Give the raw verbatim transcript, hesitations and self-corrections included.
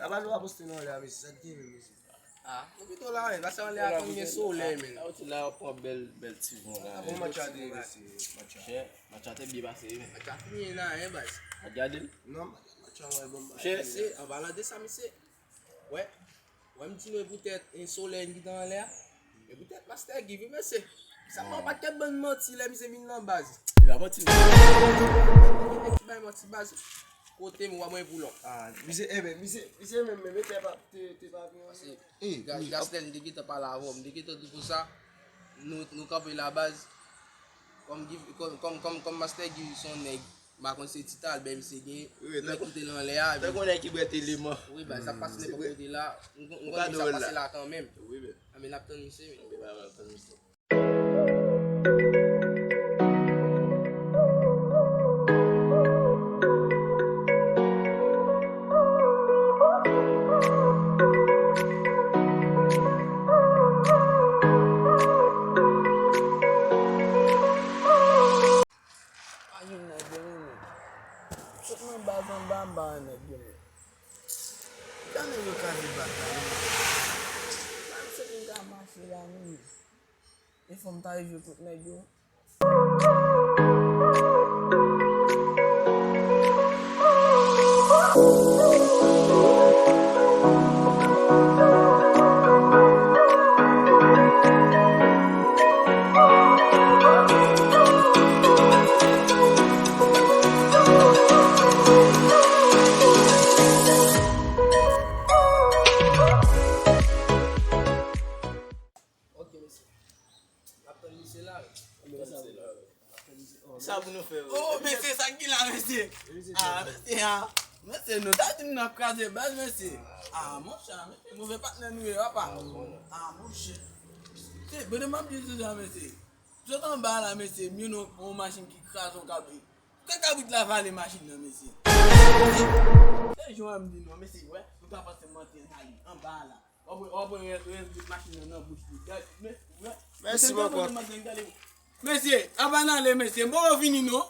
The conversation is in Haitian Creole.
Apa nou pa poste nan anlè a, mesye, sa k gen menm, mesye? Ah, nou pito la, men, paske anlè a konn gen solèy, men. Sa w di la, w pran bèl, bèl ti van la. Bon, match a te, mesye, match a. Chè, match a te byen pase, wi, men. Match a fini la, hein, baz. Ou gade l? Non, match a mwen bon. Chè, se, an palan de sa, mesye. Wè. Wè, m di nou, e poutèt, e solèy ki te anlè a. E poutèt Master Guy, wi, mesye. Sa pa yon pakèt bann manti, lè misye vin nan baz. Li pa manti, non. Nèg ki bay manti, baz. Kote m, w ap mwen pou lòt. Ah, misye, eh ben, misye, misye menm, menm, te pa, te, te pa byen. Paske, eh, Ga-, Gastel, m te gentan pale avè w, m te gentan di konsa, nou, nou kanpe la baz. Kòm Guy, kòm, kòm, kòm, kòm Master Guy se yon nèg, m pa konn se ti talbè misye gen, wi, nèg ki te nan anlè a, tankou nèg ki bwè eleman. Wi, baz, sa pase nenpòt kote la, m, m konnen sa pase la kanmenm. Wi, men. Ah, men n ap tann misye, men. Wi, n ap tann misye. Pa jwenn nèg yo, non, men. Sot nan baz anba, anba a nèg yo, men. Jan nèg yo kraze baz la, non, men. Sa misye vin ka mache la, non, men. E fò m ta rive kot nèg yo. Ok, mesye. N ap tann misye la, wi. Sa pou nou fè, wi. Oh, mesye, sa k gen la, mesye? Ah, mesye, ah. Mesye, nou ta di m n ap kraze baz, mesye. Ah, monchè, mesye, move patnè nou ye, papa. Ah, monchè. Se, bondye m ap di sou sa, mesye. Sot anba la, mesye, m jwenn yon, yon machin ki kraze yon kabrit. Kè kabrit la vale machin nan, mesye. Se jan m di nou, mesye, wè, nou ka panse manti an ale anba la. W ap wè, w ap wè rès, rès bout machin nan nan bouch li. Gad, men, wè. Mèsi bòkò. Mesye, apa n ale, mesye? M poko fini, non.